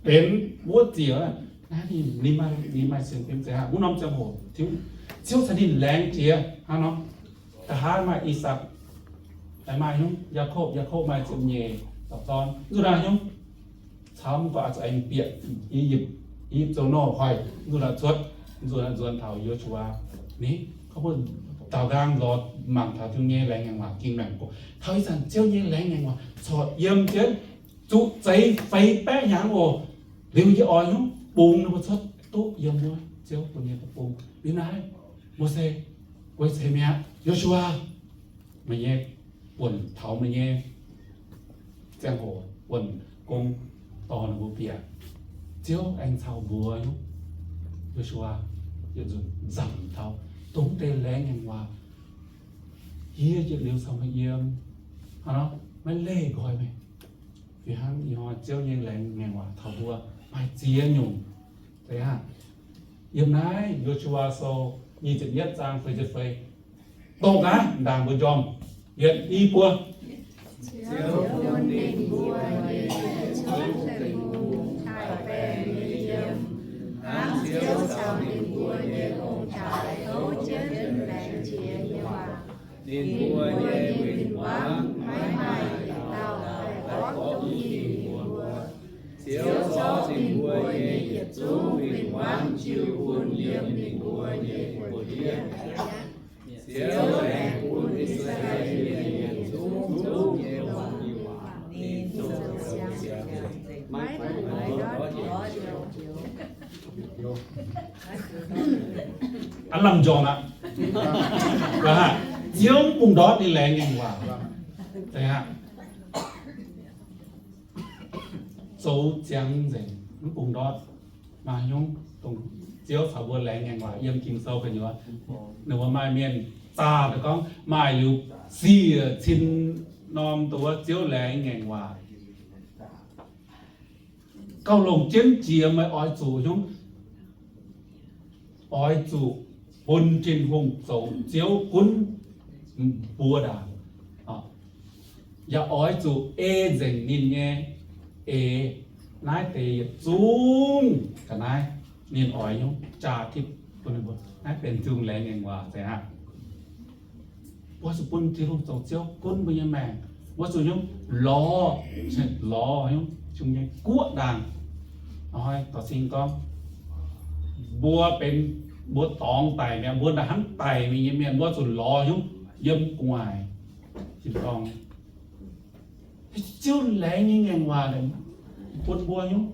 benx buov ziec aqv. Naaiv ninh, ninh maaih, ninh maaih sienx fim za'gengh wuov norm ziangh hoc, Ziouv caux ninh laengz jiex hnangv nor. Nqa'haav maaih I^sakc, maaih hnyouv Yaakopv, Yaakopv maaih ziepc nyeic dauh dorn. Mv zuqc naaiv hnyouv camv gorqv, zuqc aengx bieqc I^yipv, I^yipv zoux nor hoic, mv zuqc naaiv cuotv, mv zuqc naaiv nzuonx taux Yo^su^waa. Ni, gorngv mbuo daaux nqaang lorz mangc taux Tin-Hungh nyei laengz ngaengc waac ging maengc gorqv. Taux ih zanc Ziouv nyei laengz ngaengc waac corc yiem jienv zuqc zeix feix baeqv hnyangx oc. Liuz yie oix hnyouv bungx ninh mbuo cuotv duqv yiem wuov Ziouv bun nyei deic-bung. Liuz naaiv, Mose, weic zeiz mi'aqv, Yo^su^waa, meih nyei buonc taux meih nyei ziangh hoc buonc gong dorh ninh mbuo bieqc. Ziouv aengx caux mbuox Yo^su^waa, yietc nzunc nzamc taux dongh deix laengz ngaengc waac, yie yietc liuz caux meih yiem, hnangv nor maiv leih nqoi meih. Fih hnangv ih hnoi Ziouv nyei laengz ngaengc waac taux mbuo maaih ziex nyungc. Yiem naaiv Yo^su^waa Sou nyic ziepc yietv zaang feix ziepc feix. Dongh naaiv ndaangc mbuo njormh, yietc, i, buo. Ziouv bun ninh mbuo nyei yietc zungv deic-bung taaih baengh nyei yiem, hnangv Ziouv caux ninh mbuo nyei ong-taaix tov jienv laengz jiex nyei waac. Ninh mbuo nyei win-wangv maiv maaih yietc dauh haih orqv duqv ninh mbuo. Ziouv zorqv ninh mbuo nyei yietc zungv win-wangv jiu bun yiem ninh mbuo nyei buoz-ndiev. Ziouv aengx bun I^saa^laa^en Mienh yietc zungv duqv nyei waac ninh zoux ziangx. Maiv bungx ndortv. Aav lamh njormh aqv. Ziouv mv bungx ndortv ninh laengz ngaengc waac. Zoux ziangx nzengc, mv bungx ndortv. Maaih nyungc dongh Ziouv caux mbuo laengz ngaengc waac yiem Ging-Sou gu'nyuoz. Ninh mbuo maaih mienh zaah daaih gorngv maaih liuz siec cin norm dongh wuov Ziouv laengz ngaengc waac. Gauh longc jienv jiex meih oix zuqc nyungc, oix zuqc bun Tin-Hungh zoux Ziouv gunv mbuo ndaangc. Yaac oix zuqc ei nzengc ninh nyei eix. Naaiv deix yietc zungv ga'naaiv ninh oix nyungc jaa tipv bun ninh mbuo. Naaiv benx Tin-Hungh laengz ngaengc waac zeiz aqv. Mbuo zuqc bun Tin-Hungh zoux Ziouv gunv mbuo nyei maengc. Mbuo zuqc nyungc lorz, lorz nyungc Tin-Hungh nyei guoqv ndaangc. Hnoi dorh cing gorngv, mbuo benx, mbuo dorngx daic mi'aqv, mbuo ndaaih hnangv daic mingh nyei mienh, mbuo zuqc lorz nyungc yiem gu'nguaaic tin-dorngh. Ziouv laengz nyei ngaengc waac bun mbuo nyungc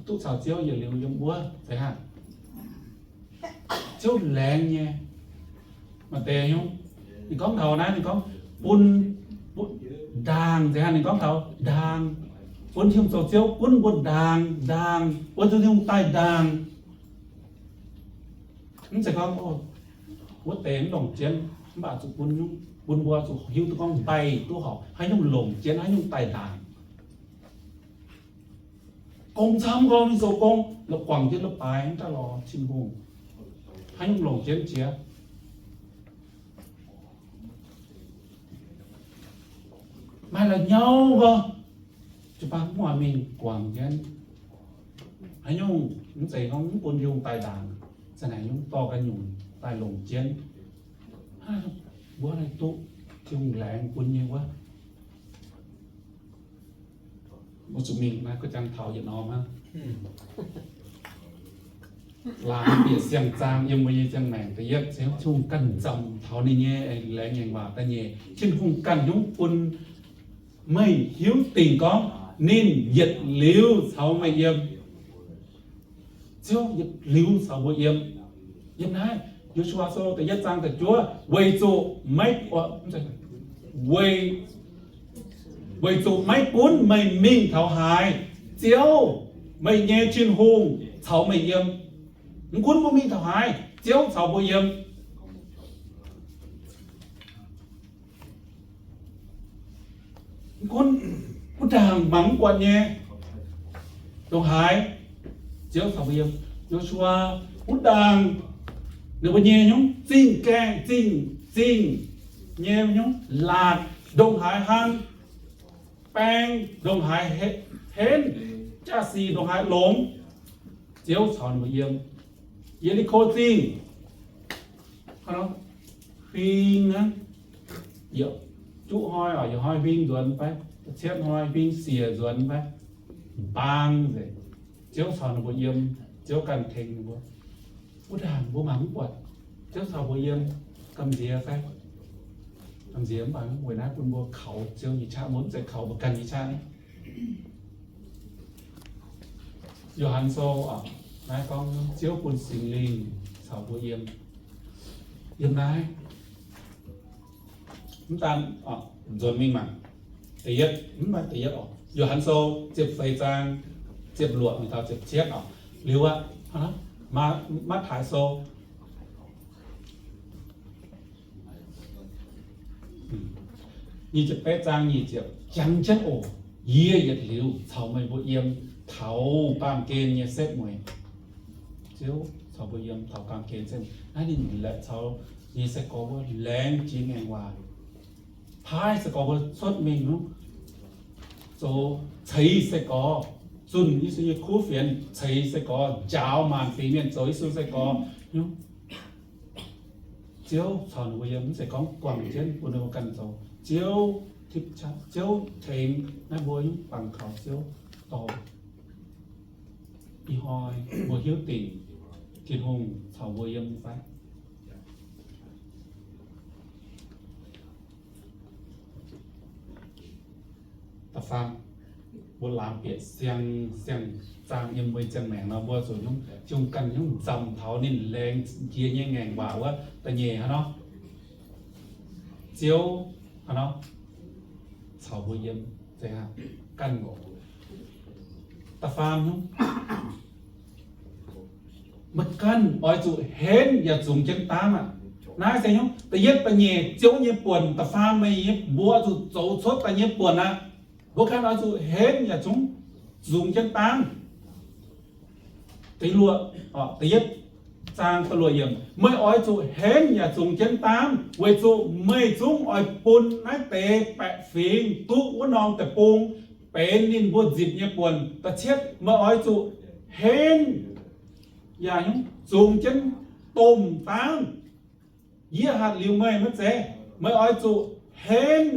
duqv caux Ziouv yietc liuz yiem wuov zeiz hnangv. Ziouv laengz nyei. Maaih deix nyungc, ninh gorngv taux naaiv, ninh gorngv bun, bun ndaangc, zeiz hnangv ninh gorngv taux ndaangc, bun Tin-Hungh zoux Ziouv gunv mbuo ndaangc, ndaangc, bun Tin-Hungh daaih ndaangc. Mv zeiz gorngv, wuov deix mv longc jienv, mv baac zuqc bun nyungc, bun mbuo zuqc hiuv duqv gorngv mbaih duqv horpc haaix nyungc longc jienv, haaix nyungc daaih ndaangc. Gong camv gorngv ninh zoux gong, la'guaengc jienv la'baaix mv daaih lorz Tin-Hungh, haaix nyungc longc jienv jiex. Maaih la'nyauv gorngv, jiu-baang mv oix mingh guangc jienv. Haaix nyungc mv zeiz gorngv mv bun Tin-Hungh daaih ndaangc, za'naaic nyungc dorh ganh nyungc daaih longc jienv. Mbuo haih duqv Tin-Hungh laengz bun nyei wuov. Mbuo zuqc mingh naaiv gu'jang taux yietc norm hnangv. Laangz bieqc siang-zaang yiem mbuo nyei ziangh maengc da'yietv, Tin-Hungh ganh nzamc taux ninh nyei laengz ngaengc waac da'nyeic, Tin-Hungh ganh nyungc bun meih hiuv dingc gorngv ninh yietc liuz caux meih yiem. Ziouv yietc liuz caux mbuo yiem. Yiem naaiv Yo^su^waa Sou da'yietv zaang da'juov, weic zuqc maiv, weic, weic zuqc maiv gunv meih mingh taux haaix, Ziouv, meih nyei Tin-Hungh, caux meih yiem. Mv gunv mbuo mingh taux haaix, Ziouv caux mbuo yiem. Mv gunv wuov ndaangc mangc mv buatc nyei ndongc haaix, Ziouv caux mbuo yiem. Yo^su^waa wuov ndaangc ninh mbuo nyei nyungc zingh gaengh zingh zingh nyei nyungc laatc ndongc haaix haan, baeng ndongc haaix henv, jaa-sic ndongc haaix longx, Ziouv caux ninh mbuo yiem. Ye^li^ko Zingh, huing hnangv, yietc juqv hnoi oc, yietc hnoi huing nzuonx fai, cietv hnoi huing siec nzuonx fai, mbaang nzengc. Ziouv caux ninh mbuo yiem, Ziouv ganh tengx ninh mbuo. Wuov ndaangc mbuo mangc mv buatc, Ziouv caux mbuo yiem, gamh nziex fai? Gamh nziex mv baac weic naaiv bun mbuo kaux Ziouv nyei qaqv, mbuo mv zeiz kaux mbuo ganh nyei qaqv. Yo^han Sou, naaiv gorngv Ziouv bun Singx Lingh caux mbuo yiem. Yiem naaiv, mv daan, nzuonx mingh mangc. Da'yietv, mv baac da'yietv oc, Yo^han Sou ziepc feix zaang, ziepc luoqc mingh taux ziepc cietv oc. Liuz aqv, Matv^taai Sou nyic ziepc betv zaang nyic ziepc, jangx jienv oc. Yie yietc liuz caux meih mbuo yiem taux baamh gen nyei setv mueiz. Ziouv caux mbuo yiem taux baamh gen setv mueiz. Naaiv ninh laengz caux nyei sai-gorx mbuo laengz jiex ngaengc waac, paaiv sai-gorx mbuo cuotv mingh zoux ceix sai-gorx, zunh Yesu nyei kuv fienx ceix sai-gorx, njaaux maanc fingx mienh zoux Yesu sai-gorx. Ziouv caux ninh mbuo yiem, mv zeiz gorngv guangc jienv bun ninh mbuo ganh zoux. Ziouv tipv qaqv, Ziouv tengx naaiv mbuo yiem bangc kaux Ziouv dorh. Ih hnoi mbuo hiuv dingc Tin-Hungh caux mbuo yiem nyei fai? Da'faam, mbuo laangz bieqc siang, siang-zaang yiem mbuo nyei ziangh maengc nor, mbuo zuqc nyungc, Tin-Hungh ganh nyungc nzamc taux ninh laengz jiex nyei ngaengc waac wuov da'nyeic hnangv nor. Ziouv hnangv nor caux mbuo yiem, zeiz hnangv ganh. Da'faam nyungc, Meih ganh oix zuqc henv yaac zungx jienv daamv aqv. Naaiv se nyungc da'yietv da'nyeic Ziouv nyei buonc, da'faam meih nyei mbuo oix zuqc zoux cuotv daaih nyei buonc aqv. Mbuo ganh oix zuqc henv yaac zungx, zungx jienv daamv. Da'luoqc, da'yietv zaang da'luoqc yiemc, meih oix zuqc henv yaac zungx jienv daamv, weic zuqc meih zungv oix bun naaiv deix baeqc fingx duqv wuov norm deic-bung benx ninh mbuo nzipc nyei buonc. Da'cietv, meih oix zuqc henv yaac zungx jienv domh daamv. Yie hatc liuz meih maiv zeiz, meih oix zuqc henv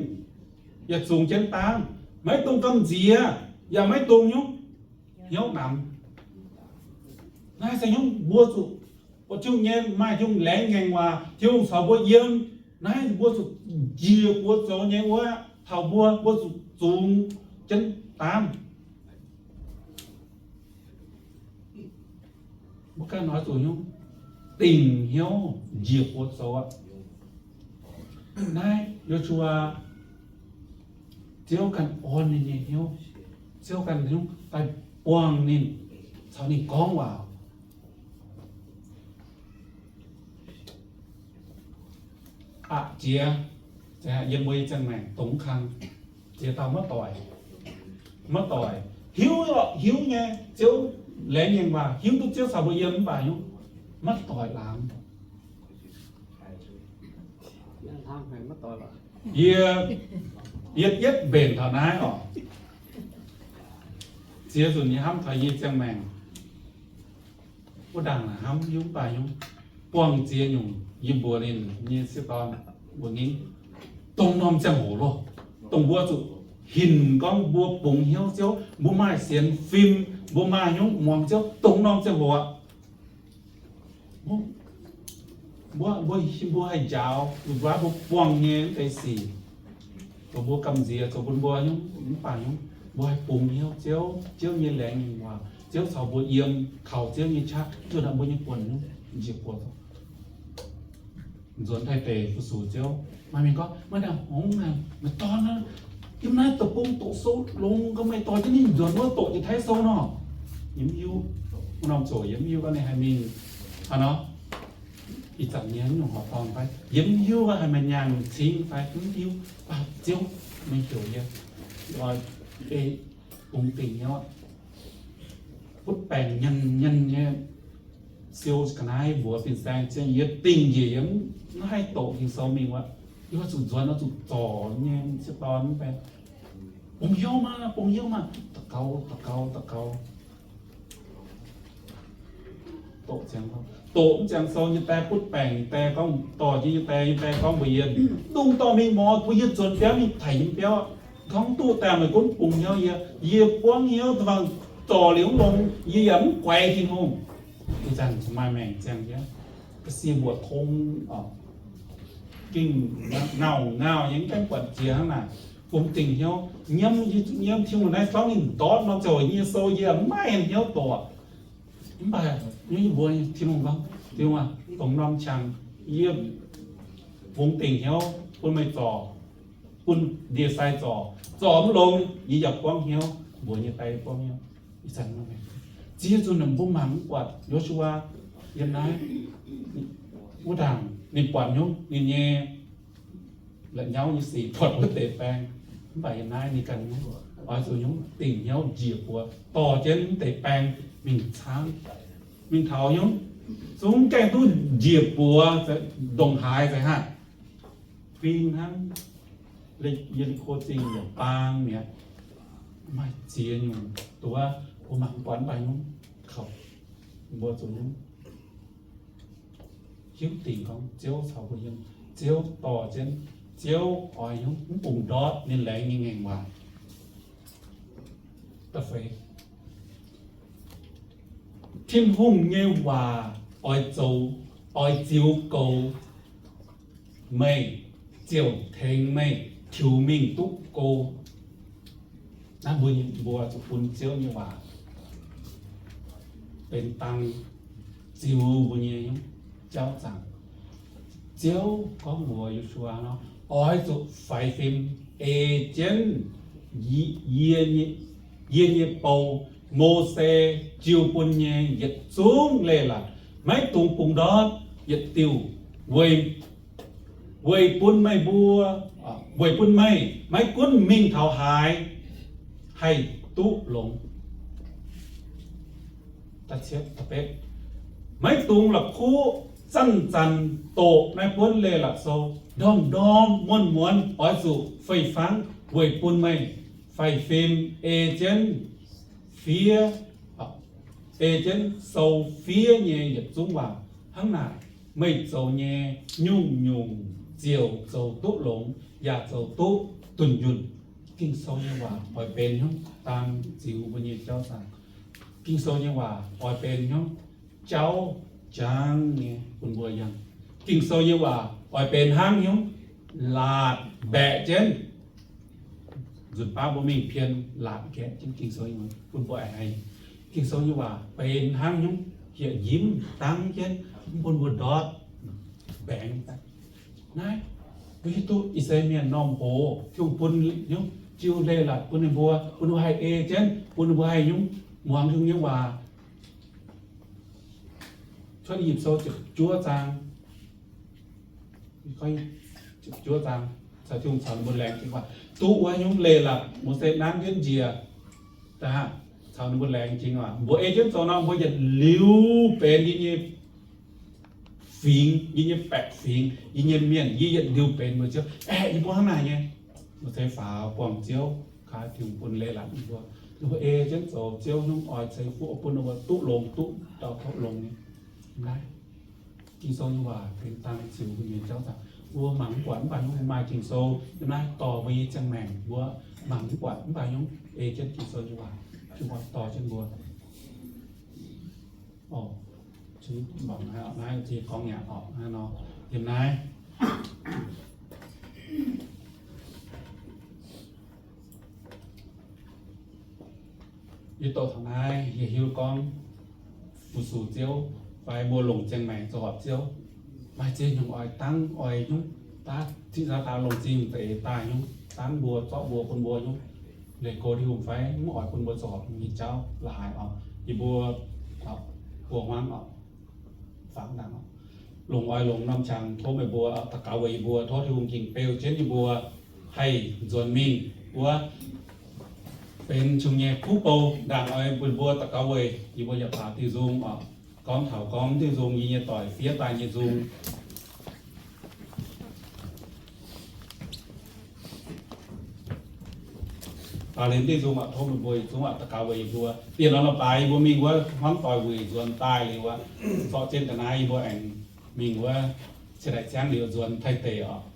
yaac zungx jienv daamv. Maiv dungx gamh nziex, yaac maiv dungx nyungc hnyouv namx. Naaiv se nyungc mbuo zuqc, mbuo Tin-Hungh nyei maaih Tin-Hungh laengz ngaengc waac, Tin-Hungh caux mbuo yiem. Naaiv mbuo zuqc njiec buoz zoux nyei wuov, taux mbuo, mbuo zuqc zungx jienv daamv. Mbuo ganh oix zuqc nyungc dingc hnyouv njiec buoz zoux aqv. Naaiv Yo^su^waa, Ziouv ganh orn ninh nyei hnyouv, Ziouv ganh nyungc daaih buangh ninh, caux ninh gorngv waac. Aqc jiex, yiem mbuo nyei ziangh maengc dongh kang, jiex dauh maiv doic, maiv doic, hiuv, hiuv nyei Ziouv laengz ngaengc waac, hiuv duqv Ziouv caux mbuo yiem mv baac nyungc maiv doic laangz. Yie, yie yietv mbenc taux naaiv oc. Ziex nzunc yie hnamv taux yie ziangh maengc wuov ndaangc hnamv hiuv mv baac nyungc buangh ziex nyungc yie mbuox ninh nyei sieqv dorn mbuo nyei, dongh norm ziangh hoc loh, dongh mbuo zuqc hinc gorngv mbuo bungx hnyouv Ziouv, mbuo maaih sienx fim, mbuo maaih nyungc muangx Ziouv, dongh norm ziangh hoc aqv. Mbuo, mbuo, mbuo haih njaaux, mbuo, mbuo buangh nyei deix sic, zoux mbuo gamh nziex, zoux bun mbuo nyungc, mv baac nyungc mbuo haih bungx hnyouv Ziouv, Ziouv nyei laengz nyei waac, Ziouv caux mbuo yiem, kaux Ziouv nyei qaqv, zunh naaiv mbuo nyei buonc nyungc njiec buoz nzuonx taaih deix fu-sux Ziouv. Maaih mienh gorngv, maaih ndaangc hngongx naaic, maaih dorn, yiem naaiv deic-bung doqc sou longx, gorngv meih dorh jienv ninh nzuonx wuov doqc jiex Taiv Sou nor. Yie mv hiuv, wuov norm zoqc yie mv hiuv gorngv ninh haih mingh hnangv nor. Ih zanc nyei nyungc horqc dorngh fai, yie mv hiuv gorngv haih maaih nyaanh cingv fai, mv hiuv. Mv baac Ziouv, meih heuc yie oix ei bungx dingc hnyouv, butv baengc nyanh nyanh nyei siou ga'naaiv mbuox fin-saeng, yie dingh njiec yie mv haih doqc Ging-Sou mingh wuov. Yie oix zuqc nzuonx, oix zuqc zorc nyei sieqv dorn mv baac bungx hnyouv maah, bungx hnyouv maah, daux gaux, daux gaux, daux gaux. Doqc ziangx, doqc mv ziangx sou nyei die butv baengc nyei die gorngv dorh jienv nyei die, nyei die gorngv mbuox yie, dongh dorh mingh mor bun yie nzuonx biauv mingh taic yiem biauv. Gorngv duqv daaih meih gunv bungx hnyouv yie, yie buangv hnyouv da'faanh zorc liuz mv longx, yie yaac mv guaix Tin-Hungh. Ih zanc zuqc maaih maengc ziangh jienv, ga'sie mbuoqc tong oc, gengh ngauh ngauh nyei, mv gaengh buatc jiex hnangv naaic. Bungx dingc hnyouv, nyiemv, nyiemv Tin-Hungh naaiv zorngv ninh ndortv norm ziangh hoc nyei sou yie mv maaih hnyouv doqc. Mv baac nyungc yie mbuox Tin-Hungh gorngv, Tin-Hungh aac, dongh norm qangx yie bungx dingc hnyouv bun meih zorc, bun ndie-sai zorc, zorc mv longx yie yaac buangv hnyouv, mbuox nyei die buangv hnyouv. Ih zanc ziex zunh mbuo mangc mv buatc Yo^su^waa yiem naaiv wuov ndaangc ninh buatc nyungc ninh nyei la'nyauv nyei sic, buatc wuov deix baeng. Mv baac yiem naaiv ninh ganh nyungc oix zuqc nyungc dingc hnyouv njiec buoz dorh jienv wuov deix baeng mingh caangv, mingh taux nyungc zungv gaengh duqv njiec buoz ndongc haaix nzengc haic. Fing hnangv Ye^li^ko Zingh yaac baang mi'aqv. Maaih ziex nyungc duqv mbuo mangc buatc mv baac nyungc kaux mbuo zuqc nyungc hiuv dingc gorngv Ziouv caux mbuo yiem, Ziouv dorh jienv, Ziouv oix nyungc mv bungx ndortv ninh laengz nyei ngaengc waac. Da'feix, Tin-Hungh nyei waac oix zoux, oix ziux goux meih, ziouc tengx meih tiux mingh duqv go. Naaiv mbuo, mbuo zuqc bun Ziouv nyei waac benx dang ziux mbuo nyei jauv zaangc. Ziouv gorngv mbuox Yo^su^waa nor, oix zuqc faix fim ei jienv yie nyei, yie nyei bou, Mose, jiu bun nyei yietc zungv leiz-latc. Maiv dungx bungx ndortv yietc diuh weic, weic bun meih mbuo, weic bun meih maiv gunv mingh taux haaix haih duqv longx. Maiv dungx la'kuqv zanc-zanc doqc naaiv buonv Leiz-Latc Sou, ndorm-ndorm muonz-muonz oix zuqc fei-fangv weic bun meih faix-fim ei jienv fiev, ei jienv sou fiev nyei yietc zungv waac. Hnangv naaic, meih zoux nyei nyungc-nyungc ziouc zoux duqv longx yaac zoux duqv dunh yunh. Ging-Sou nyei waac oix benx hnyouv dang ziux mbuo nyei jauv zaangc. Ging-Sou nyei waac oix benx hnyouv jauv jangv nyei bun mbuo yangh. Ging-Sou nyei waac oix benx hnangv hnyouv laatc mbaeqc jienv. Nzunc baav mbuo mingh pien laatc mbaeqc jienv Ging-Sou nyei waac bun mbuo aengx haiz. Ging-Sou nyei waac benx hnangv hnyouv hieh njimv dangv jienv mv bun mbuo ndortv baengc. Naaiv mbuo hiuv duqv i seix mienh norm hoc Tin-Hungh bun hnyouv jiu leiz-latc bun ninh mbuo, bun ninh mbuo haih ei jienv, bun ninh mbuo haih hnyouv muangx Tin-Hungh nyei waac. Cuotv Yipv Sou ziepc juov zaang, ziepc juov zaang, caux Tin-Hungh caux ninh mbuo laengz jiex waac, duqv wuov hnyouv leiz-latc Mose nanv jienv njiec, caux ninh mbuo laengz jiex waac, mbuo ei jienv zoux nor, mbuo yietc liuz benx yie nyei fingx, yie nyei baeqc fingx, yie nyei mienh, yie yietc liuz benx mbuo Ziouv. Aeqv, yie mbuo hnangv naaic nyei. Mose faaux buangh Ziouv, kaaix Tin-Hungh bun leiz-latc ninh mbuo. Ninh mbuo ei jienv zoux Ziouv hnyouv oix ceix fuqv bun ninh mbuo duqv longx, duqv dauh tov longx nyei. Naaiv Ging-Sou nyei waac benx dang ziux mbuo nyei jauv zaangc. Mbuo mangc mv buatc mv baac hnyouv maaih Ging-Sou yiem naaiv dorh mbuo nyei ziangh maengc. Mbuo mangc mv buatc mv baac hnyouv ei jienv Ging-Sou nyei waac, Tin-Hungh dorh jienv mbuo. Orqc, mangc naaiv, naaiv gorngv yaac orqc, naaiv nor, yiem naaiv. Yie doqc taux naaiv, yie hiuv gorngv fu-sux Ziouv fai mbuo longc ziangh maengc zoux horpc Ziouv, maaih ziex nyungc oix dangv oix hnyouv daav, zinh nzaaux daaih longc zingh deix daaih hnyouv dangv mbuo, zorqv mbuo, bun mbuo hnyouv leih go Tin-Hungh fai mv oix bun mbuo zoux horpc nyei jauv la'haaix orqc. Yie mbuo buo hmuangv orqc, fangx ndaangc orqc. Longc oix longc norm qangx tov meih mbuo daux gaux weic yie mbuo, tov Tin-Hungh gengh beu jienv yie mbuo haih nzuonx mingh wuov benx Tin-Hungh nyei kuv bou ndaangc oix bun mbuo daux gaux weic yie mbuo yaac baaux diuh nzung orqc. Gorngv taux gorngv diuh nzung, yie nyei doic fiev daaih nyei nzung, baaux liuz diuh nzung aqv, tov meih mbuo yietc zungv aqv daux gaux weic yie mbuo. Bieqc nor la'baaix yie mbuo mingh wuov hmuangv doic wuic nzuonx daaih liuz aqv, zorqv jienv ga'naaiv yie mbuo aengx mingh wuov ciex daic ciangv liuz nzuonx taaih deic orqc.